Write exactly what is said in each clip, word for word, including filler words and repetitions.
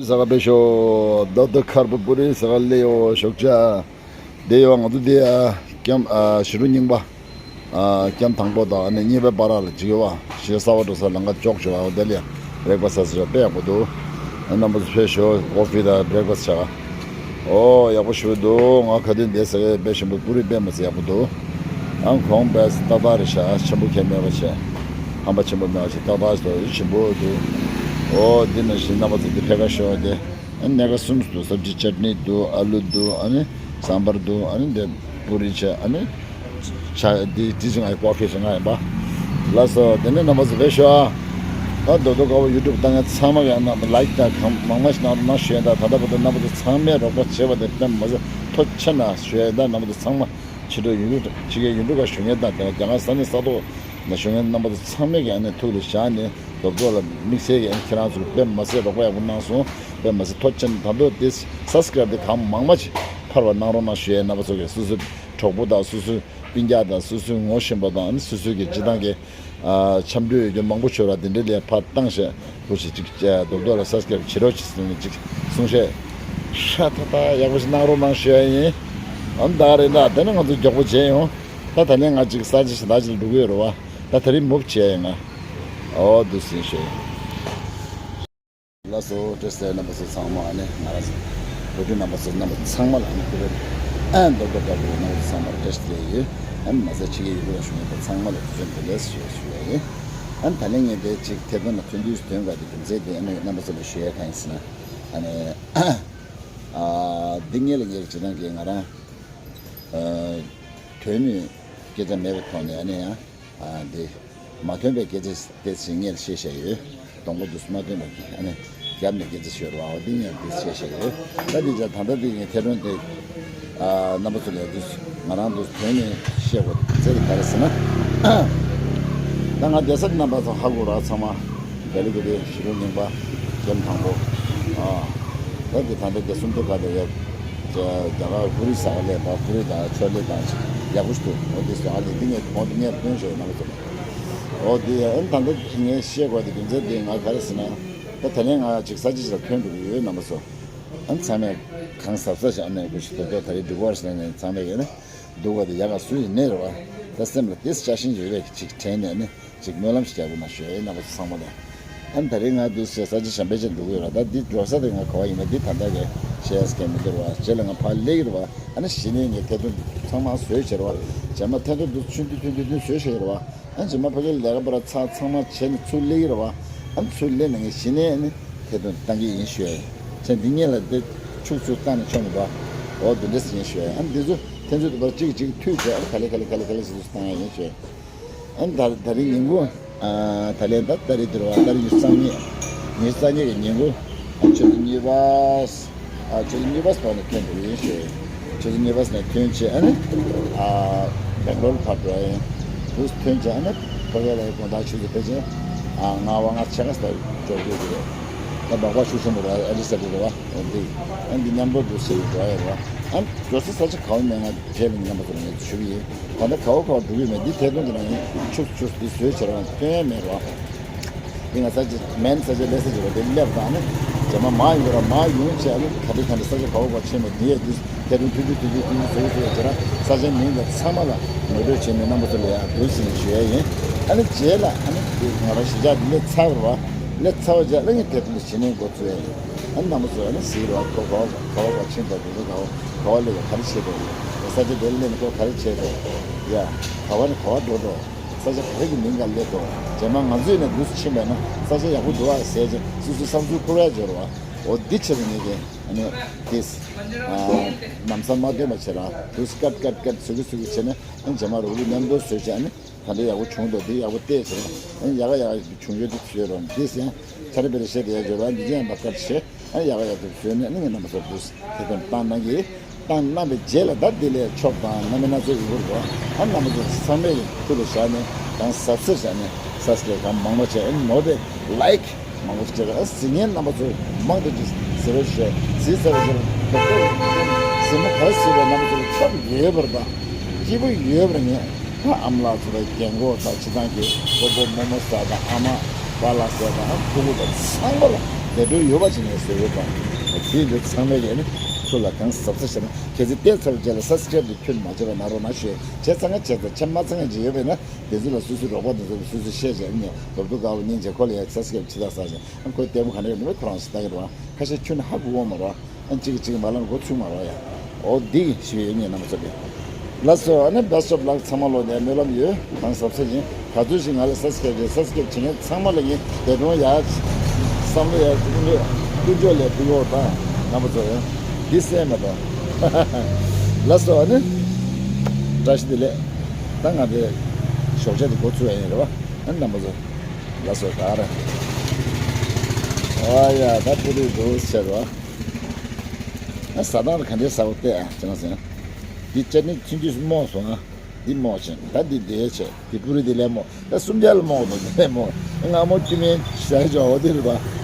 ཟ་ག་པེ་ཤོ་རྡོ་རྡོ་མཁར་པོ་པུ་རི་ཟ་ག་ལེ་ཡོ་ཞོགས་ཇ། དེ་ཡོ་ང་ཚོ་དེ་ཨ་སྐྱམ་ཨ་ཞི་ཀྲུ་རྙིང་པ། ཨ་སྐྱམ་དང་པོ་དང་ཨ་ནི་གཉིས་པའི་བར་ལ་འཇིག་ཡོ་བ་ཞི་གསར་པ་འགྲོ་ས་ལམ་ཁ་ཅོག་ཅོག་ཨ་དེ་ལ་བྷི་རེག་ཕ་སི་ཟ་ས་དཔེ་ཡག་པོ་འདུག་རྣམ་པ་ཚོ་ཕེབས་ཤོག་ཀོ་ཕི་དང་བྷི་རེག་ཕ་སི་ཆ་ག་ཨོ་ཡག་པོ་ཞུ་འདུག་ང་ཁ་ཏོན་དེ་ཟེར་བའི་དཔེ་ཞིམ་པོ་པུ་རི་དཔེ་མ་ཟེར་ཡག་པོ་འདུག་ཨང་གོང་པས་ཏག་ཏག་རེད་ཤག་ཆེན་པོ་ཁྱད་མེད་པ་བྱས། ཧམ་པ་ཆེན་པོ་མེད་པ་བྱས་ཏག་ཏག་ཞིག་ཞིམ་པོ་འདུག་ཨོ་འདི་ནང་བཞིན་རྣམ་པ་ཚོ་འདི་ཕེ་ཁ་ཤོག་དེ། ཨ་ནི་སྣ་ཁ་གསུམ་འདུག་སབ་ཇི་ཅཊ་ནི་འདུག་ཨ་ལུ་འདུག་ཨ་ནི་སམ་བར་འདུག་ཨ་ནི་འདི་པུ་རི་བྱས་ཨ་ནི། ཆ་འདི་འདི་ཚོ་ང་ཡི་ཀོ་ཕི་ཞིག་ང་ཡིན་པ། ལགས་སོ་དེ་ནས་རྣམ་པ་ཚོ་ཕེབས་ཤོག་ཨ། ད་རྡོ་རྡོ་དཀར་པོ་ཡུ་ཊུབ་ལྟ་མཁན་ཚང་མ་གི་ཨ་ན་ལའིཀ་དང་གང་མང་མང་ཞིག་གནང་རོགས་གནང་ཞུ་ཡ་ད། ད་ལྟ་བར་དུ་རྣམ་པ་ཚོ་ཚང་མས་རོགས་པ་བྱས་པ་དེ་དཔེ་མ་ཟད་ཐུགས་རྗེ་ཆེ་གནང་ཞུ་ཡ་ད། རྣམ་པ་ཚོ་ཚང་མ་ཕྱི་དྲོ་ཡུ་ཊུབ་ཕྱི་རྒྱལ་ཡུ་ཊུབ་ཁ་ཞུ་མཁན་དང་དེ་རྒྱ་གར་ས་གནས་ས་ཐོག་ན་ཞུ་མཁན་རྣམ་པ་ཚོ་ཚང་མས་ཀྱི་ཨ་ནི་ཐུགས་ལ་བཞག་ནས་རྡོག་རྡོག་ལ་དམིགས་བསལ་གྱི་ཨ་ནི་ཁྱེད་རང་ཚོ་དཔེ་མ་ཟད་རོགས་པ་ཡག་པོ་གནང་སོང་། དཔེ་མ་ཟད་ཐུགས་རྗེ་ཆེ་ད་དུང་དེ་སབ་སི་ཀ་རབ་དེ་གང་མང་མང་ཅིག་འཕར་བ་གནང་རོགས་གནང་ཞུ་ཡས། རྣམ་པ་ཚོ་གི་སོ་སོའི་གྲོགས་པོ་དང་སོ་སོའི་སྤུན་ཀྱག་དང་སོ་སོའི་ངོ་ཤེས་པ་དང་ཨ་ནི་སོ་སོའི་གི་སྤྱི་བཏང་གི་ཨ་འཆམ་མཐུན་ཡོད་རྒྱུ་མང་པོ་ཤོད་ར་དེ་འདྲའི་ལས་ཕར་བཏང་ཞེས་བུ་ཞིག་ཅིག་རྡོག་རྡོག་ལ་སབ་སི་ཀ་རབ་བྱེད་རོགས་ཅིག་ཟེར་ནས་ཅིག་གསུང་བཤད་ཧྲ་ཐག་ཐག་ཡག་པོ་ཞིག་གནང་རོགས་གནང་ཞུ་ཡ་ཡིན། ཨ་ནི་ད་ག་རེད་ད། དེ་ནས་ང་ཚོ་མགྱོགས་པོ་བྱས་ཡོང་། ད་ད་ལན་ང་ཅིག་ས་ཆ་ཞིག་ད་ཅིག་ལ་འགྲོ་གི་ཡོད་རེད་བ། ད་ད་རིང་མུབ་བྱས་ཡིན་ང་། ཨོ་འདུག་སེ་ཞུ་ཡ་ཡིན། ལགས་སོ་བཀྲ་ཤིས་བདེ་ལེགས་རྣམ་པ་ཚོ་ཚང་མ། ཨ་ནི་ང་རང་ཚོ་བོད་ཕྲུག་རྣམ་པ་ཚོ་རྣམ་པ་ཚང་མ་ལ་ཨ་ནི་ཁུ་རེ་ཨ་རྡོག་རྡོག་ལྟ་བུ་རྣམ་པ་ཚོ་ཚང་མ་ལ་བཀྲ་ཤིས་བདེ་ལེགས་ཡོད། ཨ་ནི་མ་ཟད་ཕྱི་རྒྱལ་ཡུལ་ལ་བཞུགས་མཁན་ཚང་མ་ལ་ཐུགས་རྗེ་ཆེ་བདེ་ལེགས་ཞེས་ཞུ་ཡ་ཡིན། ཨ་ནི་ད་ལན་ངས་དེ་ཅིག་ཐེར་འདོན་ལ་ཐོན་དུས་སུ་ཐོན་དགོས་དེ་རྒྱུ་མཚན་དེ་ཨ་ནི་རྣམ་པ་ཚོ་ལ་ཞུ་ཡ་གང་ཡིན་ཟེར་ན། ཨ་ནི་ཨ་འདི་ངེད་ལ་ངེད་ཀྱི་སྤྱི་བཏང་གི་ང་རང་ཨ་ཐོན་ནས་སྐད་ཆ་མེད་པའི་ཐོག་ནས་ཨ་ནི་ཡང་ཨ་འདི་མ་ཐོན་པའི་སྐད་ཆ་དེ་ཚིག་ངེད་ལ་བཤད་བཤད་ཡོད། གདོང་པ་འདུག་མ་ཐོན་པ་གི་ཨ་ནི་རྒྱབ་ནས་སྐད་ཆ་ཤོད་རོགས། འདི་ངེད་ལ་འདི་བཤད་བཤད་ཡོད། ད་འདི་ཅག་ད་ལྟ་འདི་ངས་ཐེར་འདོན་དེ་ཨ་རྣམ་པ་ཚོ་ལ་འདུག་ང་རང་འདུག་ཐོན་ནས་བཤད་དགོས་ཚེ་ག་རེ་ཟེར་ན། ད་ང་བསྡད་ས་རྣམ་པ་ཚོ་ཧ་གོ་ར་ཚང་མ། བེ་ལི་གི་རེད། ཞི་ཀྲུང་རྙིང་པ། སྐྱེམས་དང་པོ། ཨ། ད་འདི་ད་ལྟ་རྒྱ་སུམ་མདོ་ཁ་དེ་ཡོད། རྒྱ་རྒྱ་གར་ཀུ་རི་ཟ་ག་ལས་པ་ཀུ་རི་དང་ཆོ་ལེ་དང་ཡག་པོ་ཞིག་འདུག་འོ་འདི་ཟ་ག་ལས་འདི་ངས་གོང་དུ་ངས་སྟོན་བྱས་ཡོད་ན་མ་གཏོགས། འོ་འདི་ཨ་ནི་ད་ལྟ་ངས་བཤད་དགོས་དེ་རྒྱུ་མཚན་འདི་ང་ག་རེ་ཟེར་ན། ད་ད་ལན་ང་ཅིག་ས་ཆ་ཞིག་ལ་ཐོན་འགྲོ་གི་ཡོད་རྣམ་པ་ཚོ། ཨ་ནི་ཚང་མས་གང་ཟབ་ཟབ་ཞིག་ཨ་ནི་ཀུ་ཤི་ཏོག་ཏོག་ད་རེས་འགྲིག་པ་རེད་ཟེར་ནས་ཚང་མས་ཡོད་ན། སྡུག་པ་དེ་ཡག་ག་སུ་ཡིན་ནའི་རེད་བ། ད་སེམས་ལ་དེ་ཤ་ཞེན་ཡོད་པའི་ཅིག་དྲན་ནས་ནི་ཅིག་སྨོན་ལམ་ཞིག་རྒྱག་དགོས་ན་ཞུ་ཡ་ཡིན་རྣམ་པ་ཚོ་ཚང་མ་ལ། ཨ་ནི་ད་རེས་ང་འདི་ས་ཆ་གཞན་པའི་ཆ་འགྲོ་གི་ཡོད་ར། ད་འདི་འགྲོ་ས་དེ་ང་ག་བ་ཡིན་ན་འདི་ད་ལྟ་གི་བཤད་ཡ་སྐད་མི་འདུག་ར་བ། རྗེས་ལ་ང་ཕར་སླེབས་ཀྱི་རེད་བ། ཨ་ནི་གཞི་ནས་ངས་ཐད་གཏོང་ཚང་མ་བཟོས་བྱས་རེད་བ། རྗེས་མ་ཐད་གཏོང་འདི་ཆུང་དུ་ཆུང་དུ་ཆུང་དུ་བཟོས་བྱས་རེད་བ། ཨ་ནི་རྗེས་མ་ཕ་གིར་ལས་ཀ་པར་ཚང་ཚང་མ་བྱས་ནས་ཚུར་སླེབས་ཀྱི་རེད་བ། ཨ་ནི་ཚུར་སླེབས་ནས་ངས་གཞི་ནས་ཨ་ནི། ཐད་གཏོང་བཏང་གི་ཡིན་ཞུ་ཡ་ཡིན། བྱས་འདི་གཉིས་ལ་འདི་ཆུག་ཆུག་བཏང་ནས་ཆོག་མི་འདུག་འོ་འདི་འདྲས་ཡིན་ཞུ་ཡ་ཡིན། ཨ་ནི་འདི་ཚོ་ཐེན་ཚོད་དུ་བར་གཅིག་གཅིག་མཐུད་བྱས་ཨ་ནི་ག་ལེ་ག་ལེ་ག་ལེ་ག་ལེ་ཞིག་བཏང་ཡ་ཡིན་ཞུ་ཡ་ཡིན། ཨ་ནི་ད་ད་རིང་ཉིན་གུང་ཨ་ད་ལན་ད་ད་རེས་འདིར་བ་ད་རེས་ཉི་ཤུ་རྩ་གཉིས། ཉི་ཤུ་རྩ་གཉིས་ཀྱི་ཉིན་གུང་ཨ་ཆུ་ཚོད་གཉིས་པ། ཨ་ཆུ་ཚོད་གཉིས་པ་ཙམ་ནས་ཐོན་འགྲོ་གི་ཡིན་ཞུ་ཡ་ཡིན། ཆུ་ཚོད་གཉིས་པ་ཙམ་ནས་ཐོན་བྱས་ཨ་ནི་ཨ་སྦེང་ལོར་ཕར་འགྲོ་ཡ་ཡིན། དུས་ཐོན་བྱས་ཨ་ནི་ཕ་གི་ལ་དགོང་དག་ཆུ་ཚོད་ཕལ་ཆེར་ཨ་ལྔ་པ་ལྔ་ཕྱེད་ཀ་ཙམ་འགྲོ་དགོས་ཀྱི་རེད། ད་སྦག་སྦག་ཤུགས་ཆེན་པོ་རེད། ཨ་ལི་ས་རེད་བ། འོ་འདི་ཨ་འདི་མཉམ་དུ་འགྲོ་ཟེར་གྱི་འགྲོ་ཡ་རེད་བ། ཨ་འགྲོ་ས་ས་ཆ་ག་བ་མེད་ང་རྗེས་ལ་ངས་རྣམ་པ་ཚོ་ལ་ངས་ཞུ་གི་ཡིན། ད་ལྟ་ག་བ་ག་བ་འགྲོ་གི་མེད། འདི་ཐད་གཏོང་གི་ནང་ཆུག་ཆུག་འདི་བཟོས་བྱས་རང་སྟོན་ཡ་མེད་རེད་བ། འདི་ང་ས་ཆ་མེན་ས་ཆ་ལས་ས་ཆ་རེད། འདི་སླེབས་དང་ནི་རྗེས་མ་མ་ཡོང་ར་མ་ཡོང་བྱས་ཨ་ནི་ག་འདྲ་ག་འདྲ་ས་ཆ་ག་བ་ག་བ་ཕྱིན་མེད་འདི་ཡ་འདི་ཐད་གཏོང་ཐུང་ཐུང་ཐུང་ཐུང་ཐུང་ཐུང་བཟོས་བཟོས་བྱས་ར་ས་ཆའི་མིང་དང་ཚང་མ་ལ་ངོ་སྤྲོད་བྱས་ནས་རྣམ་པ་ཚོ་ལ་ཡ་འདུག་ཟིན་ཞུ་ཡ་ཡིན། ཨ་ནི་རྗེས་ལ་ཨ་ནི་འདི་ང་རང་གཞིས་ཆགས་འདི་སླེབས་ཚར་བ་རེད་བ། སླེབས་ཚར་བ་རྗེས་ཨ་ནི་ཐད་གཏོང་འདི་བྱེད་ནས་འགོ་བཙུགས་ཡ་ཡིན། ཨ་ནི་རྣམ་པ་ཚོ་ཨ་ནི་གཟིགས་རོགས། ཁོ་ག་བ་ག་བ་ག་བ་ཕྱིན་འདུག་འདི་ཚོ་ག་བ་ག་བ་སླེབས་ཡོད། ག་རེ་བྱེད་འདུག་ས་ཆ་དེ་ལ་སླེབས་ནས་ཁོ་ག་རེ་བྱེད་འདུག་ཡ་ག་བ་ནས་ག་བ་འགྲོ་འདུག་ས་ཆ་ག་རེ་གི་མིང་ག་སླེབས་འདུག་རྗེས་མ་ང་ཚོས་ནས་འདུག་ཕྱིན་པས་ན་ས་ཆ་ཡག་པོ་འདུག་ཨ་ཟེར་བྱས་སོ་སོའི་བསམ་ཚུལ་ཕུལ་ཡ་འབྱོར་བ། འོ་འདི་ཆེད་དུ་ངེད་ཀྱིས་ཨ་ནི་དེས་ལམ་སང་མ་ཐོན་པ་བྱས་ར་འདུག་སྐད་སྐད་སྐད་ཚུགས་ཀྱི་ཚུགས་ཀྱི་བྱས་ནས་ཨ་ནི་རྗེས་མ་རོགས་རུ་མཉམ་དུ་བཟོས་བྱས་ཨ་ནི། ད་ལྟ་ཡག་པོ་བྱུང་འདུག་འདི་ཡག་པོ་བལྟས་བྱས་ཨ་ནི་ཡག་ག་ཡག་ག་བྱུང་ཡོད་འདུག་ཟེར་རོགས། འདི་ཟེར་ཡང་ཆ་རེ་བེ་རེ་བཤད་དེ་ཡ་བརྗོད་པ་འདི་ཅན་པ་སྐབས་བཤད་ཨ་ནི་ཡག་ག་ཡག་ག་བཟོས་ནས་ཨ་ནི་ངས་རྣམ་པ་ཚོར་འདུག་ཐེ་ཚོམ་བཏང་གནང་གི་བཏང་གནང་བའི་རྗེས་ལ་ད་འདི་ལས་ཆོག་དང་རྣམ་པའི་སྣ་ཚོགས་ཡོད་དགོས་རེད་བ། ཨ་རྣམ་པ་ཚོ་ཚང་མས་ཐུགས་ལ་བཞག་ནས་གང་ཟབ་ཟབ་བཞག་ནས་སབ་སི་ཀ་རེབ་གང་མང་མང་བྱས་ཨ་ནི་ནོར་བས་ལའིཀ་མང་པོ་ཞིག་བྱས་ཨ་གཟིགས་མཁན་རྣམ་པ་ཚོ་མང་དུ་ཅིག་གཟིགས་རོགས་ཞེས་གཟིགས་ཚར་བའི་རྗེས་ལ་རྡོག་རྡོག་གཟིགས་མོ་ག་རེ་གཟིགས་པའི་རྣམ་པ་ཚོ་ལ་ཁྱབ་ཡོད་པར་དང་སྐྱིད་པོ་ཡོད་པར་ངས། ད་ཨ་མ་ལགས་ཚོ་དང་རྒན་གོག་དང་སྤྱི་བཏང་གི་སྤོ་བོ་རྨོ་མོ་ཟེར་དང་ཨ་མ་པཱ་ལགས་ཟེར་དང་ཕྲུ་གུ་དང་ཚང་མ་ལ་ འདས་གྲོངས་ཡོད་པ་ཅིག་ནས་བཟོས་ཡོད་པ། དེ་འདི་ཚང་མས་ཀྱི་ནི་ཁྱོད་ལ་གང་གཟབ་གཟབ་བྱས་ན། གལ་སྲིད་བལྟས་ཚར་རྗེས་ལ་སབ་སི་ཀེ་རེབ་དེ་ཁྱོན་མ་བརྗེད་པ་གནང་རོགས་གནང་ཞུ། བྱས་ཚར་ན་བྱས་ཚར། བྱས་མ་ཚར་མཁན་ཅིག་ཡོད་པས་ན། དེ་ཚོ་ལ་སོ་སོའི་རོགས་པ་དེ་ཚོ་ལ་སོ་སོས་བཤད་བྱས་ནས་རྡོབ་རྡོབ་དཀར་པོ་སྙིང་རྗེ། ཁོ་ལ་ཡང་སབ་སི་ཀེ་རེབ་བྱེད་ད་ཟེར་བྱས། ཁོས་ལྟད་མོ་ག་འདྲ་ཡོད་ན་ཁོ་རང་ཞིག་ལྟ་གི་རེད་བ། ཁ་ཤས་ཁྱོན་ནས་ཧ་གོ་གི་མ་རེད་བ། ཨ་གཅིག་གིས་གཅིག་མ་ལབ་ན་མགོ་ཚོས་མ་རེད་བ་ཡ། འོ་འདི་ཞུ་ཡས་ཡིན། ངས་རྣམ་པ་ཚོ་གི་ལགས་སོ། ཨ་ནི་བེ་སི་ཊི་ཨོཕ་ལགས་ཚང་མ་ལོ་ནས་སྨོན་ལམ་ཡོད། གང་གཟབ་གཟབ་ཡིན། ག་ཚོད་ཞིག་ང་ལ་སབ་སི་ཀེ་རེབ་རེད། སབ་སི་ཀེ་རེབ་བྱེད་མཁན་ཚང་མ་ལ་ངས་འདས་གྲོངས་ཡག་བསམ་བློ་ཡག་ཀུན་སྤྱོད་ཀུན་སྤྱོད་ལས་ཕུལ་ཡོད་དང་། རྣམ་པ་ཚོ་ཡང་འདི་གསན་མ་དང་། ལགས་སོ། ཨ་ནི་བཀྲ་ཤིས་བདེ་ལེགས། ད་ང་དེ་ཞོགས་ཇ་དེ་འགོ་ཚུགས་ཡ་ཡིན་རེད་བ། ཨ་ནི་རྣམ་པ་ཚོ་ལགས་སོ། ད་ར། ཨ་ཡ། ད་ཕུ་རི་འདུག་ཟེར་བ། ཨ་ཟ་སྟངས་ལ་ག་འདྲའི་ཟ་བ་བལྟས་ཨ་ཅེ་ན་ཟེར། འདི་ཅ་ནི་ཚུན་ཆད་སྨོག་སོང་ཨ། འདི་སྨོག་ཅིང་ད་འདི་འདི་བྱས། འདི་པུ་རི་འདི་ལས་སྨོག་ད་སུམ་བརྒྱ་ལ་སྨོག་འདུག་འདི་ལས་སྨོག་སྔ་མོ་སྐྱེ་དམན་ཟ་ཡ་ཅོ་འོ་འདི་རེད་པ།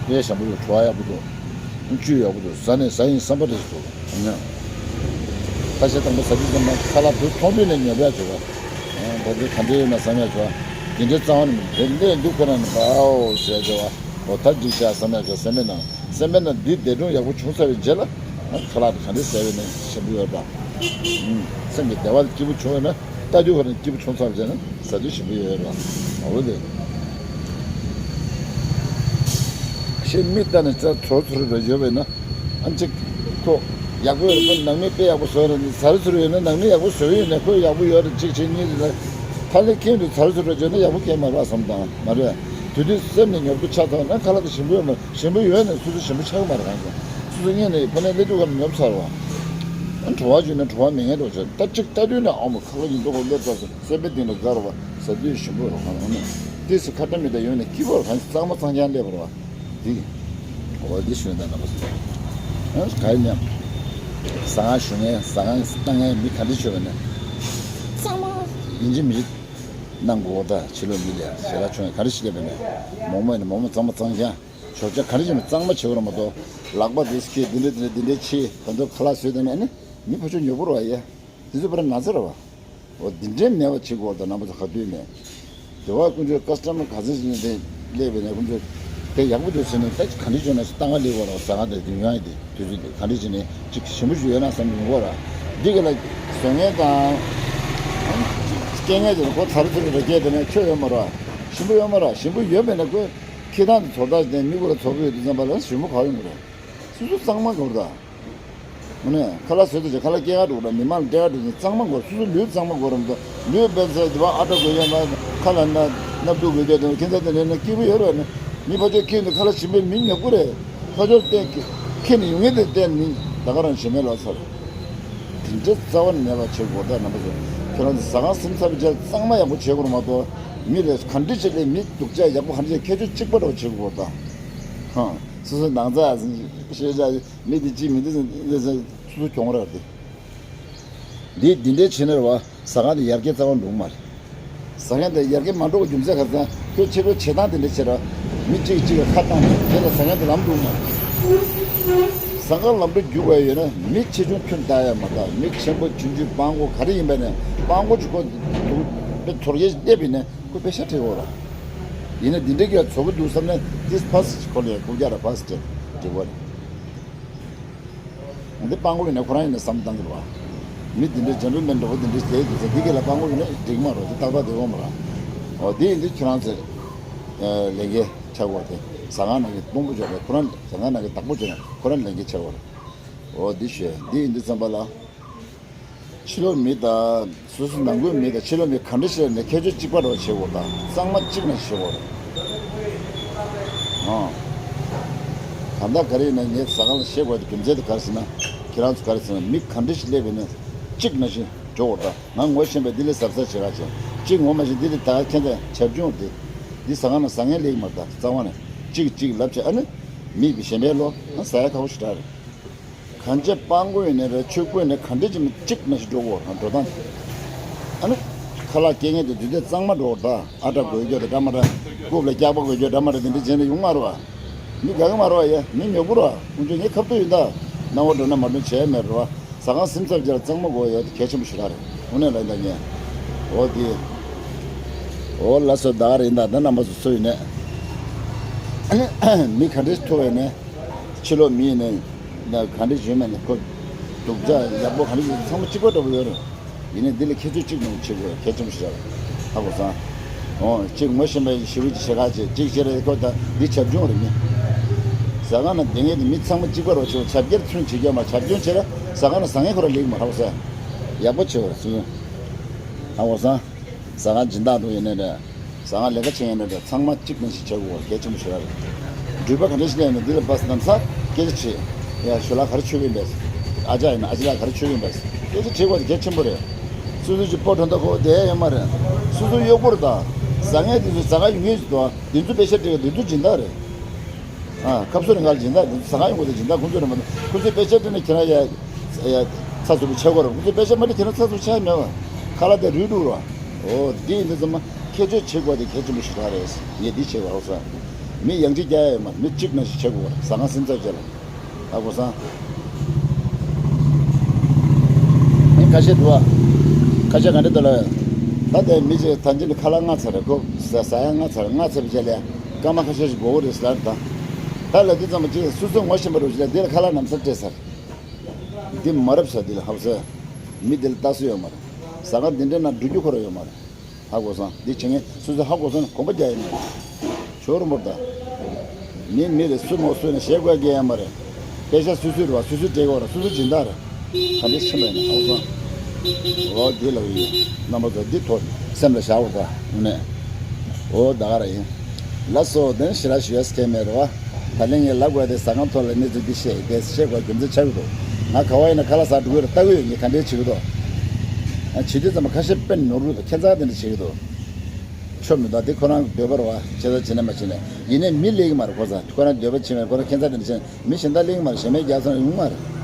དཔེ་ཞང་པོ་ཡོད། བྲོ་བ་ཡག་པོ་འདུག་བཅུད་ཡག་པོ་འདུག་བཟའ་ནས་བཟའ་ཡིན་བསམ་པ་རེ་ཞིག་འདུག་ཨ་ཉག་ཁ་ཤས་དང་པོ་ཟ་དུས་ཙམ་པ་ཁ་ལག་བུ་མཐོང་དུས་ནས་ཉོབ་ཡག་བྱེད་པ། ཨ་ད་དེ་ག་འདྲ་ཡོད་ན་བསམ་ཡག་བྱེད་པ། དེ་འདྲའི་རྩ་བ་ནས་མི་འདུག་དེ་འདུག་ཁོ་རང་ནས་པའོ་ཟེར་བྱེད་པ། འོ་ད་འགྲིག་ཤག་བསམ་ཡག་བྱེད་པ། སེམས་པའི་ནང་སེམས་པའི་ནང་འདི་འདས་གྲོངས་ཡག་པོ་བྱུང་ཚར་བའི་རྗེས་ལ་ཨ་ཁ་ལག་དེ་ག་འདྲ་ཟ་བས་ནས་ཞིམ་པོ་ཡོད་པ། ཨ་སེམས་ཀྱི་བདེ་བ་སྐྱིད་པོ་བྱུང་བས་ན། ལྟ་དུས་ཁོ་རང་སྐྱིད་པོ་བྱུང་ཚར་བྱས་ན་ཟ་དུས་ཞིམ་པོ་ཡོད་རེད་བ། འོ་དེ། ཁྱེད་མི་ལྟ་ནས་ཚ་ཚོར་ཚོར་རེ་ཡོད་པས་ན། ཨ་གཅིག་ཁོ་ཡག་པོ་ཡོད་རེད། ཁོ་ནང་མི་དཔེ་ཡག་པོ་བཟོ་རེད། ཟ་རེ་ཚོར་ཡོད་ན་ནང་མི་ཡག་པོ་བཟོ་ཡོད་ན་ཁོ་ཡག་པོ་ཡོད་རེད། གཅིག་བྱས་གཉིས་རེད་ལ། ཐ་ལེ་ཁྱེད་འདུག་ཚ་རེ་ཚོར་རེ་ཡོད་ན་ཡག་པོ་སྐྱེས་མ་རེད་བསམ་དང་མ་རེད། དེ་དུས་སེམས་ནས་ཉོབ་ཏུ་ཆགས་ཐུབ་ན་ཁ་ལག་གི་ཞིམ་པོ་ཡོད་མ་རེད། ཞིམ་པོ་ཡོད་ནས་སོ་སོ་ཞིམ་པོ་ཆགས་མ་རེད། གང་ཡིན་སོ་སོ་གཉིད་ནས་ཁོ་ནས་སླེབས་དུས་ཁ་ནས་ཉོབ་ཚར་བ། ཨ་བྲོ་བ་བརྒྱུད་ནས་བྲོ་བ་མི་ངན་འགྲོ་བྱས། ད་གཅིག་ལྟ་དུས་ནས་ཨ་མ་ཁ་ལག་ཡིན་མདོག་ཁ་སླེབས་ཚར་སོང་། སེམས་པའི་གཏིང་ལ་དགའ་རུ་བ། ཟ་དུས་ཞིམ་པོ་རུ་གང་ཡང་མེད། ཏོག་ཙམ་ཁ་བྲལ་མི་དང་ཡོང་ནས་སྐྱིད་པོ་རུ་གང་གཙང་མ་གཙང་རྐྱང་སླེབས་རུ་བ། འདི་འོ་འདི་ཞུ་ན་ན་པ་སོ། ཨ་ག་ཡིན་ཡང་ཟ་ཁང་ཞུ་མཁན་ཟ་ཁང་བཏང་མཁན་མི་ག་འདྲ་བྱོས་པ་ནས་གཙང་མ་ཡིན་གཅིག་མིན་གཅིག་གནང་དགོས་པ། ད་ཕྱི་ལོགས་མི་ལ་ཞལ་ལག་མཆོད་མཁན་ག་འདྲ་ཞིག་སླེབས་པ་ནས་མོག་མོག་ཡིན་ན་མོག་མོག་གཙང་མ་གཙང་རྐྱང་། ཞོགས་ཇ་ག་རེ་བྱས་ན་གཙང་མ་བྱེད་དགོས་རེད་མ་གཏོགས། ལག་པ་འདི་སྐྱེས་འདི་འདྲ་འདི་འདྲ་འདི་འདྲ་ཕྱིས་ད་དུང་ཁ་ལག་བཟོས་བསྡད་ན་ཨ་ནི་མི་ཕར་ཕྱོགས་ཉོ་དགོས་རེད་བ་ཡ། འདི་ཚོ་བར་ན་ཚ་རེད་བ། འོ་འདི་འདྲའི་མེད་པ་བྱེད་དགོས་རེད། ད་རྣམ་པ་ཚོ་ག་དུས་ནས། དེ་བ་ཀུན་སྤྱོད་ཀ་སི་ཊ་མར་ག་ཚོད་ཅིག་ནས་དེ་སླེབས་པས་ན་ཀུན་སྤྱོད་དེ་ཡག་པོ་འདུག་ཟེར་ནས་ད་ག་འདྲ་བྱས་ན་ལྟ་ག་སླེབས་དགོས་རེད་བ། ཟ་ཁང་དེ་དུས་ཡང་དེ་དུས་ཚོད་དེ་ག་འདྲ་བྱས་ནས་ཅིག་ཞིམ་པོ་ཞིག་ཡོད་ན་བསམ་གྱི་མི་དགོས་ར། འདི་ག་ལ་བཟོ་མཁན་དང་སྐྱེལ་མཁན་དེ་ཁོ་ཚ་རུ་ཚུར་རེ་སྐྱེལ་དེ་ནས་ཁྱོད་ཡོད་མ་རེད་བ། ཞིམ་པོ་ཡོད་མ་རེད། ཞིམ་པོ་ཡོད་མེད་ན་ཁོས་ཁྱེད་རང་དེ་ཚོར་ཐག་ནས་མི་དགོས་ར་ཚོར་གི་ཡོད་དུས་ཙམ་པ་ལ་ཞིམ་པོ་ག་ཡོང་གི་རེད། སོ་སོ་གཙང་མ་དགོས་རེད་ད། ཨ་ནི་ཁ་ལག་བཟོས་དུས་ཁ་ལག་སྐྱེལ་ག་འགྲོ་ར། མི་མང་ལ་སྤྲད་ག་འགྲོ་དུས་གཙང་མ་དགོས། སོ་སོ་ལུས་གཙང་མ་དགོས་ར། མི་འདུག་ལུས་དཔེ་ཚ་དེ་བ་ཨ་ཏྲ་དགོས་ཡོད་ན་ཁ་ལ་ན་སྣབས་དུག་དགོས་ཀྱི་འདུག་ཁྱེད་ཚོ་དེ་ནས་ན་སྐྱིད་པོ་ཡོད་རེད་ནི། མི་ཕར་ཕྱོགས་ཁྱེད་འདུག་ཁ་ལག་ཞིམ་པའི་མི་ཉོབ་གི་རེད། ཕར་ཕྱོགས་བལྟས་ཁྱེད་ནི་ཡོང་ངེས་དེ་བལྟས་ནི་ད་ག་རང་ཞེ་མེད་ལ་ཚར། དེ་འདྲའི་རྩ་བ་ནས་མེད་པ་བྱེད་དགོས་ད་རྣམ་པ་ཚོ། ཁྱེད་རང་ཚོ་ཟ་ཁང་ཟིན་ཚར་བའི་རྗེས་གཙང་མ་ཡག་པོ་བྱེད་དགོས་ར་མ་གཏོགས། མི་ལ་ག་འདྲ་བྱས་ལས་མི་སྡུག་ཅག་ཡག་པོ་ག་འདྲ་བྱས་ཁྱད་ཆོས་གཅིག་པ་འདྲ་བོ་བྱེད་དགོས་ད། ཧང་། སོ་སོ་ནང་ཚ་ཤེས་བྱ། མི་འདི་གཅིག་མི་འདི་ཟེར་ནས་སོ་སོ་གྱོང་རག་སྟེ། འདི་འདི་འདྲའི་བྱས་ན་རེད་བ། ཟ་ཁང་དེ་ཡར་རྒྱས་རྩ་བ་འགྲོ་གི་མ་རེད། ཟ་ཁང་དེ་ཡར་རྒྱས་མ་འགྲོ་བའི་རྒྱུ་མཚན་ག་རེ་ཟེར་ན། ཁྱོད་ཕྱི་རོལ་བྱེད་སྟངས་དེ་འདྲ་བྱས་ར། མི་གཅིག་གིས་གཅིག་ལ་ཁ་བཏང་ནས་དེ་ལ་ཟ་ཁང་དེ་ལམ་འགྲོ་གི་མ་རེད། ཟ་ཁང་ལམ་འགྲོ་རྒྱུག་དགོས་ཡོད་ན་མི་ཆེ་ཆུང་ཁྱོན་བལྟ་ཡ་མ་རེད། མི་ཆེན་པོ་ཆུང་ཆུང་སྤྲང་པོ་ག་རེ་ཡིན་པ་ནས་སྤྲང་པོ་གཅིག་ཁོ་དེ་ཚོར་སྐྱེལ་བསྡད་པ་ཡིན་ན། ཁོས་པེ་ཤ་སྤྲད་དགོས་ར། ཡིན་ན་འདི་འདྲའི་གི་ཚོགས་པ་འདུག་བསམ་ན་འདི་ཕ་སི་ཁོ་ལ་ཡ་རྐུབ་བཀྱག་ར་ཕ་སི་སྤྲད་འགྲིག་གོ་རེད། འདི་སྤྲང་པོ་ཡིན་ན་ཁོ་རང་ཡིན་ན་བསམ་བཏང་གི་རེད་བ། མི་འདི་འདྲའི་ཇེན་ཊལ་མེན་འདྲ་པོ་འདི་འདྲའི་བྱས་འདུག་ཟེར་འདི་གི་ལ་སྤྲང་པོ་ཡིན་ན་འགྲིག་མ་རེད། འདི་ཏག་ཏག་བསྡད་ཡོད་མ་རེད། འོ་འདི་ཡིན་དུས་ཁྱེད་རང་ཚོས་ལས་འགན་ཆགས་དགོས་རེད། ཟ་ཁང་ནང་གི་དཔོན་པོ་ཆགས་རེད། ཁོ་རང་ཟ་ཁང་ནང་གི་བདག་པོ་ཆགས་ན་ཁོ་རང་ལས་འགན་ཆགས་དགོས་རེད། འོ་འདི་ཞུ་འདི་ཡིན་དུས་ཙམ་པ་ལ། ཕྱི་ལོགས་མི་དང་སོ་སོ་ནང་ཁུལ་མི་དང་ཕྱི་ལོགས་མི་ག་འདྲ་ཞིག་ནས་ཁྱད་ཆོས་གཅིག་པ་འདྲ་བྱེད་དགོས་དང་གཙང་མ་གཅིག་ནས་བྱེད་དགོས་རེད། ཨང་། ད་ལྟ་ག་རེ་ཡིན་ན་ངས་ཟ་ཁང་ལ་བཤད་དགོས་ཀྱི་རྒྱུ་མཚན་དེ་ག་རེ་ཟེར་ན། ཁྱེད་རང་ཚོ་ག་རེ་ཟེར་ན་མི་ག་འདྲ་ཞིག་སླེབས་པ་ཡིན་ན་གཅིག་ནང་བཞིན་འགྲོ་དགོས་དང་། ང་ངོ་ཤེས་པས་འདི་ལས་གཟབ་གཟབ་བྱེད་རོགས་བྱེད། གཅིག་ངོ་མ་ཤེས་འདི་ལས་ད་ཁྱེད་ཚོ་བྱབ་ཆུང་དེ། འདི་ཟ་ཁང་ནང་ཟ་མཁན་སླེབས་ཀྱི་མ་རེད་ད། གཙང་མ་ནས་གཅིག་གཅིག་ལབ་བྱས་ཨ་ནི་མི་གཞན་པའི་ལོ་ཟ་ཡ་ཁག་པོ་ཞིག་རག་རེད། གང་ཅི་སྤྲང་པོ་ཡིན་ནའི་རེད། ཆོས་པོ་ཡིན་ནའི་ག་འདྲ་ཅིག་མིན་གཅིག་ནང་བཞིན་འགྲོ་དགོས་རེད། འགྲོ་སྟངས་དེ། ཨ་ནི། ཁ་ལག་སྐྱེལ་མཁན་དེ་དུས་ཚོད་གཙང་མ་འགྲོ་དགོས་རེད་ད། ཨ་འདྲ་དགོས་རྒྱུ་དང་འདྲ་མ་འདྲ། རྐུབ་ལ་སྐྱག་པ་དགོས་རྒྱུ་འདྲ་མ་འདྲ་དེ་འདྲ་བྱས་ནས་ཡོང་མ་རེད་བ། མི་དགའ་གི་མ་རེད་བ་ཡ། མི་ཉོ་གི་རེད་བ། ཁོང་ཚོ་ངའི་ཁ་ཐུག་ཡིན་ད། སྣང་བ་འགྲོ་ན་མ་འགྲོ་བྱས་མེད་རེད་བ། ཟ་ཁང་ཟིན་ཚར་རྗེས་ལ་གཙང་མ་དགོས་ཡོད་དེ་གལ་ཆེན་པོ་ཞིག་རེད། དངོས་གནས་ལ་ཡིན་ད་ངས། འོ་དེ། འོ་ལགས་སོ། ད་ག་རེ་ཡིན་ད། ད་རྣམ་པ་ཚོ་སུ་ཡིན་ནས། མི་ག་འདྲས་ཐུག་ཡོད་ནས། ཕྱི་ལོགས་མི་ཡིན་ནས། ན་ག་འདྲས་བྱུང་མེད་ནས་ཁོ། སྡུག་ཅག་ཡག་པོ་ག་འདྲས་བྱུང་ཚང་མ་གཅིག་པ་འདྲ་པོ་ཡོད་རེད། ཡིན་ནའི་འདི་ལ་ཁྱད་ཆོས་གཅིག་ནང་བྱེད་དགོས་གལ་ཆེན་པོ་ཞིག་རེད། ཧ་གོ་སོང་། འོ་གཅིག་ངོ་ཤེས་པའི་ཞི་བའི་ཆེ་ཁ་བྱེད་གཅིག་བྱེད་རེད་ཁོ་ད་འདི་བྱབ་ཆུང་རེད་མི། ཟ་ཁང་ན་བསྡད་མཁན་དེ་མི་ཚང་མ་གཅིག་པ་རོ་ཆེ་བ་བྱབ་རྒྱལ་ཚུན་བྱེད་རྒྱ་མ་བྱབ་ཆུང་བྱེད་ར་ཟ་ཁང་ན་ཟ་མཁན་ཁོ་ར་ལེགས་མ་ཧ་གོ་སོང་། ཡག་པོ་བྱེད་པ་རེད་སུ། ཧ་གོ་སོང་། ཟ་ཁང་སྦྱིན་བདག་འདུག་ཡིན་ནའི་རེད། ཟ་ཁང་ལས་ཀ་བྱེད་ཡིན་ནའི་རེད་ཚང་མ་གཅིག་ནང་བཞིན་བྱེད་དགོས་པ་གལ་ཆེན་པོ་ཞིག་རེད། འགྲུལ་པ་ག་འདྲ་ཞིག་སླེབས་ནས་འདི་ལ་བས་ལམ་སང་སྐད་ཆ་དྲིས། ཡ་ཞུ་ལགས་ག་རེ་མཆོད་ཀྱི་ཡིན་པས། ཨ་ཅག་ཡིན་ན་ཨ་ཅག་ལགས་ག་རེ་མཆོད་ཀྱི་ཡིན་པས། སྐད་ཆ་དྲིས་དགོས་དེ་གལ་ཆེན་པོ་རེད། སོ་སོ་ཅིག་སྤོ་བྲོ་འདྲ་གོ་བསྡད་ཡོད་མ་རེད། སོ་སོ་གཡོག་པོ་རེད་ད། ཟ་མཁན་དེ་ཚོ་ཟ་ཁང་ཡོད་ངེས་ཅིག་འདུག་འདི་ཚོ་པེ་ཤ་སྤྲད་དགོས་འདི་ཚོ་སྦྱིན་བདག་རེད། ཨ་ཁབ་སོ་རིང་ག་ལ་སྦྱིན་བདག་འདི་ཚོ་ཟ་ཁང་ཡོང་དགོས་དེ་སྦྱིན་བདག་ཁོང་ཚོ་རེད་མ་གཏོགས་ཁོང་ཚོས་པེ་ཤ་སྤྲད་ནས་ཁྱེད་རང་ཡ། ཡ། ཚ་སུ་པོ་ཆགས་ཀྱི་རེད། ཁོང་ཚོས་པེ་ཤ་མ་སྤྲད་ཁྱེད་རང་ཚ་སུ་པོ་ཆགས་མེད་པ། ཁ་ལག་དེ་རུལ་འགྲོ་ར། འོ་འདི་ཡིན་དུས་ཙམ་མ་ཁྱད་ཆོས་བྱེད་དགོས་དེ་གལ་ཆེན་པོ་ཞིག་རང་རེད། ངས་འདི་བྱེད་དགོས་ཧ་གོ་སོང་། མི་ཡང་ཅིག་རྒྱག་ཡ་ཡོད་མ་རེད། མི་གཅིག་ནང་བཞིན་བྱེད་དགོས་པ་རེད། ཟ་ཁང་སེམས་ཚབ་བྱས་ལ། ཧ་གོ་སོང་། ཨེ་ཁ་ཤས་འདུག་བ། ཁ་ཤས་ག་འདྲ་འདུག་ལབ། ད་ལྟའི་མི་ཅིག་ད་ཅི་ནས་ཁ་ལག་མངགས་ཚར་རེད་ཁོ། ཟ་ཟ་ཡ་མངགས་ཚར་རེད། མངགས་ཚར་བའི་རྗེས་ལ་སྐར་མ་ཁ་ཤས་ཤིག་འགོར་གི་རེད་ཟེར་ལབ་ད། ད་ལབ་དུས་ཙམ་པ་ཅིག་སོ་སོའི་ངོ་ཤེས་པ་རུ་ཞིག་ལ་འདི་ལ་ཁ་ལག་ལམ་སང་སྤྲད་ཚར། འདི་མ་རབས་ས་འདི་ལ་ཧབ་ས། མི་འདི་ལ་ལྟ་སྲོལ་ཡོད་མ་རེད། ཟ་ཁང་འདི་འདྲའི་ནང་འགྲོ་རྒྱུ་ཁོ་རང་ཡོད་མ་རེད། ཧ་གོ་སོང་། འདི་བྱེད་མཁན་སོ་སོས་ཧ་གོ་སོང་ན་གོམ་པ་རྒྱག་ཡིན་མ་རེད། ཞོར་འབོར་ད། མི་མི་རེད། སུ་མོ་སུ་ནས་ཞེ་དགོས་རྒྱག་ཡ་མ་རེད། པེ་ཤ་སུ་སུའི་རེད་བ། སུ་སུ་སྤྲད་དགོས་ར། སུ་སུ་སྦྱིན་བདག་རེད། ག་འདྲ་ཤེས་མེད་ན་ཧ་གོ་སོང་། འོ་འདི་ལ་ཡིན། རྣམ་པ་ཚོ་འདི་ཐོག་སེམས་ལ་བཞག་འོ་ད་ནས། འོ་ད་ག་ར་ཡིན། ལགས་སོ། དེ་ནས་ཞེ་དྲག་ཞུ་ཡ་སྐད་མེད་རེད་བ། ད་ལན་ངས་ལབ་དགོས་དེ་ཟ་ཁང་ཐོག་ལ་གནས་ཚུལ་འདི་བཤད་དེ་བཤད་དགོས་རྒྱུ་མཚན་ཆགས་ཀྱི་འདུག་ང་ག་བ་ཡིན་ན་ཁ་ལག་ཟ་འགྲོ་གི་རེད། ལྟ་གི་ཡོད། ངས་ག་འདྲའི་བྱེད་ཀྱི་འདུག་ཨ་བྱེད་དུས་ཙམ་པ་ཁ་ཤས་དཔེ་ནོར་གི་འདུག་ཁྱད་མཚར་དེ་འདྲ་བྱེད་ཀྱི་འདུག་ཆོ་མི་འདུག་དེ་ཁོ་རང་འདོད་པ་རེད་བ། བྱེད་ས་བྱེད་ན་མ་བྱེད་ན་ཡིན་ནའི་མི་ལེགས་ཀྱི་མ་རེད། ཁོ་ཚོ་ཁོ་རང་འདོད་པ་བྱེད་མེད། ཁོ་རང་ཁྱད་མཚར་དེ་འདྲ་བྱེད་ན་མི་གཞན་དག་ལེགས་ཀྱི་མ་རེད། གཞན་མའི་རྒྱག་ས་ཡོང་མ་རེད།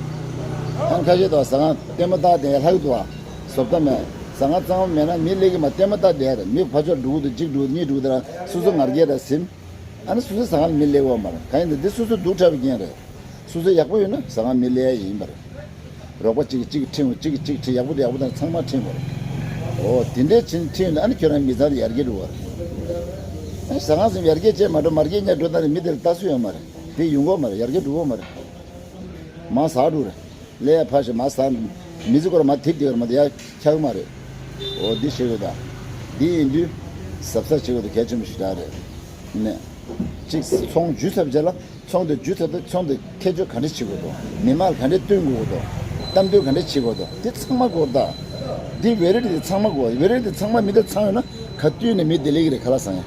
ཨང་ཁ་ཤས་འདུག་ཟ་ཁང་ལྟད་མོ་ལྟ་དེ་ལྷག་གི་འདུག་བ། བཟོ་ལྟ་མེད། ཟ་ཁང་གཙང་མ་མེད་ན་མི་ལེགས་ཀྱི་མ། ལྟད་མོ་ལྟ་བསྡད་རེད། མི་ཕར་ཕྱོགས་འགྲོ་གི་འདུག་གཅིག་འགྲོ་གཉིས་འགྲོ་དེ་རང་སོ་སོ་ངར་སྐད་དང་ཟིན། ཨ་ནི་སོ་སོའི་ཟ་ཁང་ལ་མི་སླེབས་ཡོད་མ་རེད། གང་ཡིན་ད་འདི་སོ་སོ་སྡུག་དྲགས་པའི་རྐྱེན་རེད། སོ་སོ་ཡག་པོ་ཡོད་ན་ཟ་ཁང་མི་སླེབས་ཡ་ཡིན་པ་རེད། རོགས་པ་གཅིག་གིས་གཅིག་གིས་ཁྲིད་འོང་། གཅིག་གིས་གཅིག་ཁྲིད། ཡག་པོ་དང་ཡག་པོ་དང་ཚང་མ་ཁྲིད་དགོས་རེད། འོ་དེ་འདྲའི་ཕྱིན་ཁྲིད་ཡོང་ན་ཨ་ནི་ཁྱོད་རང་མི་ཚང་དེ་ཡར་རྒྱས་འགྲོ་བ་རེད། ཨ་ནི་ཟ་ཁང་ཟིན་ཡར་རྒྱས་བྱས་མ་འགྲོ། མར་རྒྱས་ཉར་འགྲོ་ད་ནི་མི་དེ་ལ་ལྟ་སྲོལ་ཡོད་མ་རེད། དེ་ཡོང་གི་མ་རེད། ཡར་རྒྱས་འགྲོ་གི་མ་རེད། མར་ཟག་འགྲོ་རེད། ལས་ཕར་ཞིག་མ་ཟ། མི་ཚེ་སྐོར་མ་ཐིབ་དེ་བར་མ་དེ་ཡ་ཁྱག་མ་རེད། འོ་འདི་ཤེས་དགོས་ད། འདི་ཡིན་དུས་གཟབ་གཟབ་བྱེད་དགོས་དེ་གལ་ཆེན་པོ་ཞིག་རང་རེད། ནས། གཅིག་ཚོང་བརྒྱུད་ཚར་བྱས་ལ་ཚོང་དེ་བརྒྱུད་ཚར་དུས་ཚོང་དེ་ཁྱད་ཆོས་ག་འདྲ་བྱེད་དགོས་དོ། མི་མང་ལ་ག་འདྲ་སྟོན་དགོས་དོ། གཏམ་འདོན་ག་འདྲ་བྱེད་དགོས་དོ། དེ་ཚང་མ་དགོས་ད། འདི་བེ་རི་ཊི་དེ་ཚང་མ་དགོས། བེ་རི་ཊི་དེ་ཚང་མ་མི་དེ་ཚང་ཡོད་ན་ག་དུས་ནས་མི་བདེ་ལེགས་རེད། ཁ་ལག་ཟ་ཡ།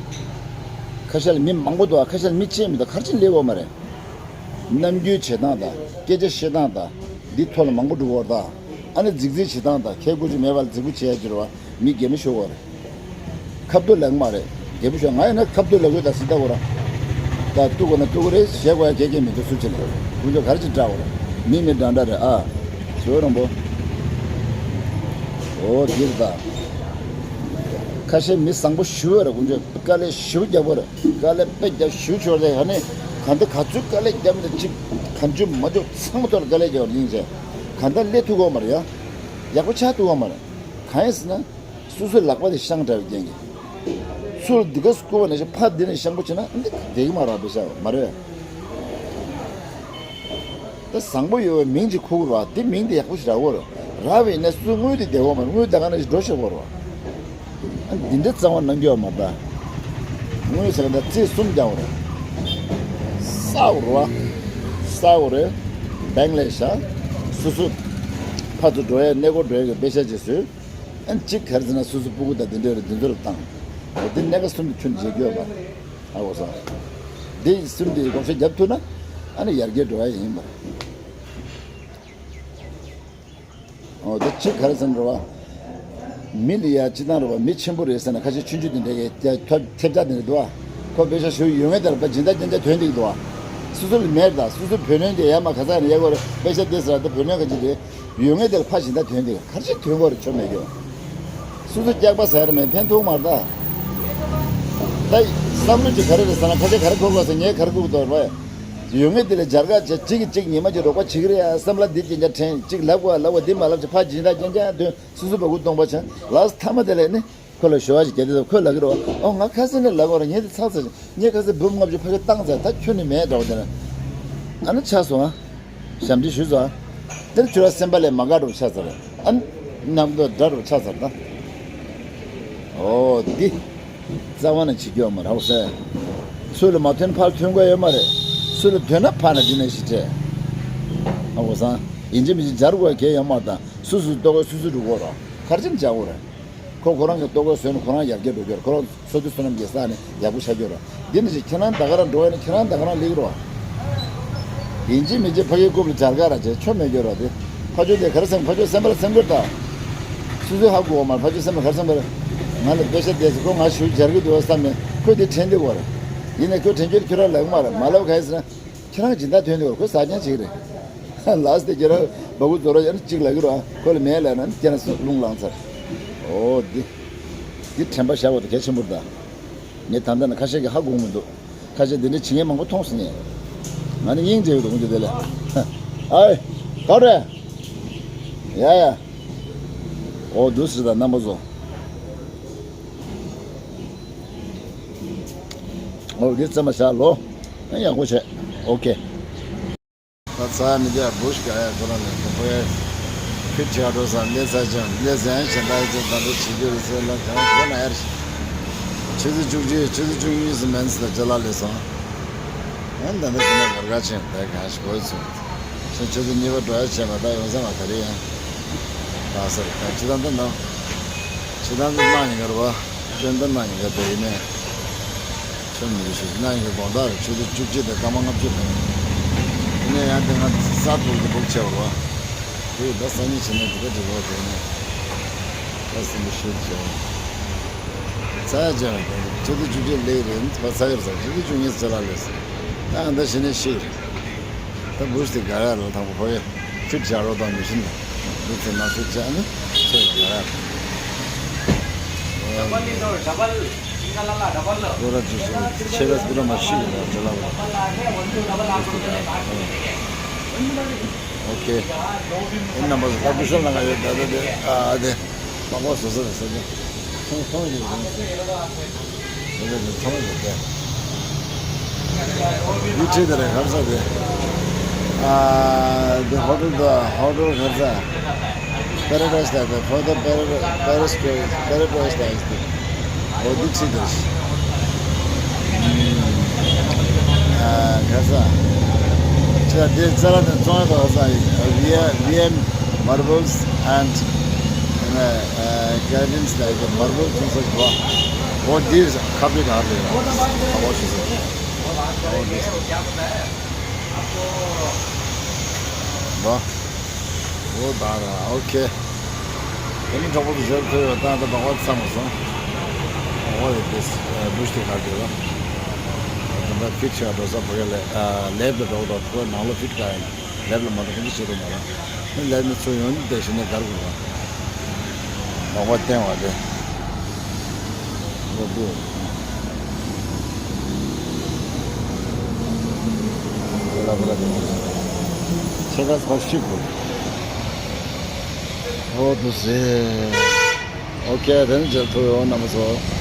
ཁ་ཤས་ལ་མི་མང་པོ་འདུག་ཁ་ཤས་ལ་མི་གཅིག་མི་འདུག་ག་རེ་བྱེད་ལེགས་དགོས་མ་རེད། ནམ་རྒྱུན་བྱེད་སྟངས་དང་སྐད་ཆ་བཤད་སྟངས་དང་འདི་ཐོག་ལ་མང་པོ་འགྲོ་གི་ཡོད་རེད་ད། ཨ་ནི་རྫིག་རྫིག་བྱེད་སྟངས་དང་ཁྱད་མཁོ་ཅིག་མེད་པ་ལ་རྫིག་པོ་བྱེད་ཡ་གྱུར་བ་མི་དགེ་མི་ཤོར་བ་རེད། ཁ་བརྡ་ལབ་མ་རེད། དགེ་བའི་ཤོག་ང་ཡིན་ན་ཁ་བརྡ་ལབ་དགོས་ད་སྲིད་ད་གོ་ར། ད་གཏུག་དགོས་ན་གཏུག་གི་རེད། བཤད་དགོས་ཡ་གལ་གལ་མི་འདུག་སུ་བྱེད་ལ་ཁོང་ཚོ་ག་རེ་ཅིག་སྐྲག་གོ་ར། མི་མི་འདྲ་འདྲ་རེད་ཨ། ཞོ་རོང་པོ། འོ་འདིར་ད། ཁ་ཤས་མི་བཟང་པོ་ཞུ་བ་རེད། ཁོང་ཚོས་དཀའ་ལས་ཞུ་རྒྱག་པ་རེད། དཀའ་ལས་དཔེ་རྒྱག་ཞུ་ཆོག་རེད། ཨ་ནི་ག་འདི་ག་ཚོད་དཀའ་ལས་རྒྱབ་ནས་ཅིག་གང་བྱུང་མ་བྱུང་ཚང་མ་ཐོག་ལ་དཀའ་ལས་རྒྱག་པ་རེད། སྙིང་རྗེ། ག་འདི་སླེབས་ཐུབ་ཀྱི་ཡོད་མ་རེད་ཡ། ཡག་པོ་ཆགས་ཐུབ་ཀྱི་ཡོད་མ་རེད། གང་ཡིན་ཟེར་ན། སོ་སོའི་ལག་པ་དེ་ཤང་འདྲ་བའི་རྐྱེན་གྱིས། ཚུར་འདི་ག་སྐུ་བ་ནས་ཕ་འདི་ནས་ཤང་པོ་བྱས་ན་འདི་བདེ་གི་མ་རེད་པས་ཤ་མ་རེད། ད་བཟང་པོ་ཡོད་པའི་མིང་ཅིག་ཁུག་རོགས། འདི་མིང་འདི་ཡག་པོ་ཞིག་རག་གོ་རོགས། རག་པའི་ནས་སུ་དངུལ་འདི་བདེ་བོ་མ་རེད། དངུལ་ད་ག་ནས་ཞིག་འགྲོ་ཤོག་གོ་རོགས། ཨ་འདི་འདྲ་གཙང་བ་གནང་རྒྱུ་ཡོད་མ་རེད། དངུལ་ཟེར་ག་འདྲ་རྩིས་གསུམ་རྒྱག་གོ་རོགས། ས་འོ་རོགས། ས་འོ་རེད། བེང་ལས་ཤ། སོ་སོ་ཕ་ཚོ་འགྲོ་ཡས་གནས་སྐོར་འགྲོ་ཡས་ཀྱི་པེ་ཤ་ཅིག་བཟོས། ཨན་གཅིག་ག་རེ་ཟེར་ན་སོ་སོ་སྤུ་གུ་དང་དེ་འདྲ་རེད། དེ་ཚོ་ལ་བཏང་། འོ་དེ་གནད་འགག་གསུམ་དེ་ཁྱོན་བརྗེད་རྒྱུ་ཡོད་པ། ཨ་འོ་ས། དེ་གསུམ་དེ་བགོ་བཤའ་རྒྱབ་ཐུབ་ན་ཨ་ནི་ཡར་རྒྱས་འགྲོ་ཡ་ཡིན་པ། འོ་དེ་གཅིག་ག་རེ་ཟེར་ན་རེད་བ། མི་ལ་ཡ་སྤྱི་བཏང་རེད་བ། མི་ཆེན་པོ་རེད་ཟེར་ན་ཁ་ཤས་ཆུང་ཆུང་དེ་འདྲ་གི་ཐེབས་ཆག་དེ་འདྲ་འདུག་བ། ཁོ་པེ་ཤ་ཞུ་ཡོད་ངེས་དེར་པ་སྦྱིན་བདག་རྐྱང་རྐྱང་དོན་དེ་འདུག་བ། སོ་སོ་ལ་མེད་ད། སོ་སོའི་བུ་ལོན་དེ་ཡ་མ་ག་ས་ནས་ཡ་གོ་རེ་པེ་ཤ་དེ་ཟེར་ད་བུ་ལོན་ག་ཅི་རེད། ཡོད་ངེས་དེར་ཕ་སྦྱིན་བདག་དོན་དེ་ག་རེ་བྱེད་དོན་གོ་རེ་ཆོ་མེད་རྒྱུ། སོ་སོ་སྐྱག་པ་ཟ་ཡ་རེ་མེད་ཕན་ཐོགས་མ་རེད་ད། ད་བསམ་བློ་ཅིག་ག་རེ་རེད་ཟེར་ན་ཁ་ཤས་ག་རེ་གོ་དགོས་ཟེར་ངས་ག་རེ་གོ་གི་འདུག་རེད་བ། ཡོད་ངེས་དེ་ལས་སྦྱར་ག་བྱས་གཅིག་གིས་གཅིག་ཉི་མ་གཅིག་རོགས་པ་བྱེད་ཀྱི་རེད་ཡ། བསམ་བློ་འདི་ཅན་ཅང་དྲན་གཅིག་ལབ་དགོས་ལབ་དགོས་འདི་མ་ལབ་ཅིག་ཕ་སྦྱིན་བདག་རྐྱང་རྐྱང་དོན་སོ་སོ་བ་གུ་སྟོང་པ་ཆ་ལགས་མཐའ་མ་དེ་ལས་ནི་ཁོ་ལ་ཞུ་བ་ཞིག་རྒྱག་དེ་ཁོས་ལབ་ཀྱི་རེད་བ། ཨོ་ང་ཁ་སང་ནས་ལབ་དགོས་ར་ངས་དེ་ཚགས་ཚ་ཞིག་ངས་ཁ་སང་འབུམ་ལྔ་བཅུ་ཕ་གི་བཏང་ཚར་ད་ཁྱོན་ནས་མེད་འགྲོ་བ་དེ་ན་ཨ་ནི་ཆགས་སོང་ཨ། ཞབས་འདྲེན་ཞུས་སོང་། དེར་ཁྱོད་ར་སེམས་པ་ལས་མ་དགའ་འགྲོ་ཆགས་ཚར། ཨ་ནི་ནམ་དུ་དགྲ་འགྲོ་ཆགས་ཚར་ད། ཨོ་འདི། རྩ་བ་ནས་བྱེད་རྒྱུ་ཡོད་མ་རེད་ཧོ་སེ། སུ་ལ་མ་ཐོན་ཕར་ཐོན་དགོས་ཡོད་མ་རེད། སུ་ལ་ཐོན་ན་ཕར་ན་འདི་ནས་ཞིག་བྱས། ཨ་ཧོ་སང་། ཡིན་གཅིག་མིན་གཅིག་སྦྱར་དགོས་གལ་ཡོད་མ་རེད་ད། སུ་སུ་ལྟོ་གོས་སུ་སུ་འགྲོ་དགོས་རོགས་གར་ཅིན་བྱ་དགོས་རེད། ཁོ་ཁོ་རང་གི་ལྟོ་གོས་བཟོས་ནས་ཁོ་རང་ཡར་རྒྱས་འགྲོ་རྒྱུར་ཁོ་རང་སོ་དུ་བསོད་ནམས་ཀྱི་ས་ནས་ཡག་པོ་ཆགས་རྒྱུ་རེད། འདི་ནི་ཅིག་ཁྱེད་རང་ད་ག་རང་འགྲོ་བ་ནི་ཁྱེད་རང་ད་ག་རང་ལེགས་རོགས། ཡིན་གཅིག་མིན་གཅིག་ཕ་གིའི་རྐུབ་ལ་སྦྱར་ག་ར་བྱས་ཆོ་མེད་རྒྱུ་རོགས་དེ། ཕ་ཆོས་དེ་ག་རེ་སེམས་ཕ་ཆོས་སེམས་པ་ལ་སེམས་ཁུར་དང་། སུ་སུའི་ཧ་གོ་བ་མ་ཕ་ཆོས་སེམས་ལ་ག་རེ་སེམས་པ་རེད། ང་ལ་དཔེ་ཆ་བལྟས་སོ་ཁོ་ང་ཞུ་སྦྱར་གི་འདུག་བསམ་ནས་ཁོས་དེ་དྲན་འདི་གོ་རེད། ཡིན་ནས་ཁོས་དྲན་རྒྱུ་ཁྱོད་རང་ལེགས་མ་རེད་མ་ལབ་ག་ཡིན་ཟེར་ན། ཁྱེད་རང་སྦྱིན་བདག་ཐོན་འདུག་ཁོས་ཟ་རྐྱང་བྱེད་ཀྱི་རེད། ལགས་སེ་ཁྱེད་རང་སྦ་ཁུག་རྫོགས་ར་ཡང་གཅིག་ལབ་ཀྱི་རེད་ཨ། ཁོ་ལ་མེད་ལབ་ན་ཁྱེད་རང་རླུང་ལངས་ཚར། ཨོ་འདི། འདི་དྲན་པ་བཞག་དགོས་དེ་གལ་ཆེན་པོ་རེད་ད། ངས་ད་ལྟ་ནས་ཁ་ཤས་ཀྱིས་ཧ་གོ་མི་འདུག་ཁ་ཤས་འདི་འདྲ་བྱེད་མཁན་མང་པོ་མཐོང་སོང་ངས། ང་ནི་སྙིང་རྗེ་ཡོད་འདུག་ཁོང་ཚོ་དེ་ལས། ཨའི། ག་རེ། ཡ་ཡ། ཨོ་འདུག་སེ་ད་རྣམ་པ་ཚོ། ཨོ་འདི་རྩེད་མ་བཞག་ལོ། ཡག་པོ་བྱས། ཨོ་ཁེ། ད་ཚ་མི་རྒྱག་བུ་ཞིག་ག་ཡ་ཁོ་རང་ལ་ཁོ་ཁོ་ཡ། ཁྱོད་ཁྱེད་འགྲོ་ས་ལས་ཚ་ཅང་ལས་ཟན་ཞེ་འདྲ་ཡི་ཚོ་ད་འགྲོ་བྱེད་རྒྱུ་རེད་ཟེར་ལ་གང་གོ་ན་ཡར་ཞིག་ཆུ་ཚོད་བཅུ་གཅིག་ཆུ་ཚོད་བཅུ་གཉིས་སུ་མན་ཙི་ལ་ཅ་ལག་སླེབས་སོང་། ཨ་ནི་ད་ནི་ཁོ་ན་གར་ག་ཆེན་ད་གང་ཞིག་གོ་ཡི་ཚོད། ཁྱེད་ཆུ་ཚོད་གཉིས་པ་འགྲོ་ཡ་བྱས་པ་ད་ཡོང་ས་མ་ག་རེ་ཡ། ད་ས་རེད་ད་ཅི་ད་འདི་ན། ཅི་ད་འདི་ན་ཉིན་གར་བ། ཅན་ད་ན་ཉིན་གར་བ་ཡིན་ནས། ཆོ་མི་རིགས་ཤིག་ན་ཡིན་གྱི་དགོང་དག་རེད་ཆུ་ཚོད་བཅུ་གཅིག་དང་སྐར་མ་ལྔ་བཅུ་དང་། ཡིན་ན་ཡང་དེ་སྔ་ས་ཐོག་ཏུ་སྦུག་ཆེ་བ་རེད་བ། དེ་ཡིས་ད་སང་ཉིན་བྱས་ན་འདི་ག་འགྲིག་རོགས་བྱས་ནས། ད་སེམས་པ་ཤུལ་བྱས། ཚ་ཡ་བྱས་ན་ཆུ་ཚོད་བཅུ་གཅིག་ལེགས་རེད་ད་ཚ་ཡོད་ས་ཆུ་ཚོད་བཅུ་གཉིས་ཚ་ལ་ལས། ད་ཨ་ད་བྱས་ནས་ཤི་རེད། ད་བུ་ཞིག་དེ་ག་ར་ལ་དང་པོ་ཕོ་ཡ། ཁྲིད་བྱ་རོགས་དང་མི་ཤིན་ན། མི་ཚེ་ན་ཁྲིད་བྱ་ནི་ཚོད་ཡོད་ར། ལོ་ར་ཅི་སོང་ཆེ་བས་སྐུ་ར་མ་ཤི་གི་ལ་ཇ་ལ་བ། ཨོ་ཁེ། ཨེ་རྣམ་པ་ཚོ་ད་བུ་ཤོ་ལ་ང་ཡོད་ད་ད་དེ་ཨ་དེ། མ་གོ་སོ་སོ་རེ་སོ་སོ། ཐོང་ཐོང་ཡོད་རེད་སོ། ཡོད་རེད་ཐོང་ཡོད་རེད། འདི་ཁྲིད་དེ་རེད་ག་རེ་ཟ་དེ། ཨ། འདི་ཧོ་ཊེལ་དང་ཧོ་ཊེལ་ག་རེ་ཟ། པེ་ར་ཌའི་སི་ལ་དེ་ཧོ་ཊེལ་པེ་ར་པེ་ར་ཌའི་སི་པེ་ར་ཌའི་སི་ལ་དེ། ཨོ་འདི་ཁྲིད་དེ་རེད། ཨ། ག་རེ་ཟ། ཁྱེད་དེ་ཙ་ལ་དེ་བཙོང་ཡ་དང་ཟ་ཡིན། ཝི་ཨེམ། Marbles and, you know, uh, Guardians like the Marbles and such. What these copy are there? What is it? What is it? Bah. Oh, da, da. Okay. Any trouble to serve to you? Da, da, da, what's some of them? What is this? Uh, bush to have you? Da, da, fit shot or something like, uh, lab the road of, now fit guy. ལེབ་ལ་མ་གཏོགས་ཁོང་ཚོ་བྱེད་རོགས་མ་རེད། ལེབ་ནི་ཚུར་ཡོང་དེ་བཞིན་ནས་གར་དགོས་རེད། ལོག་པ་བསྟན་བ་རེད། ལོག་པ་ལ་ཁོ་ལ་དེ་ཆེ་ག་ཕར་ཤིབ་དགོས། ཨོ་དུ་སེ། ཨོ་ཁེ་དེ་ནི་མཇལ་ཐུབ་ཡོང་རྣམ་པ་ཚོ།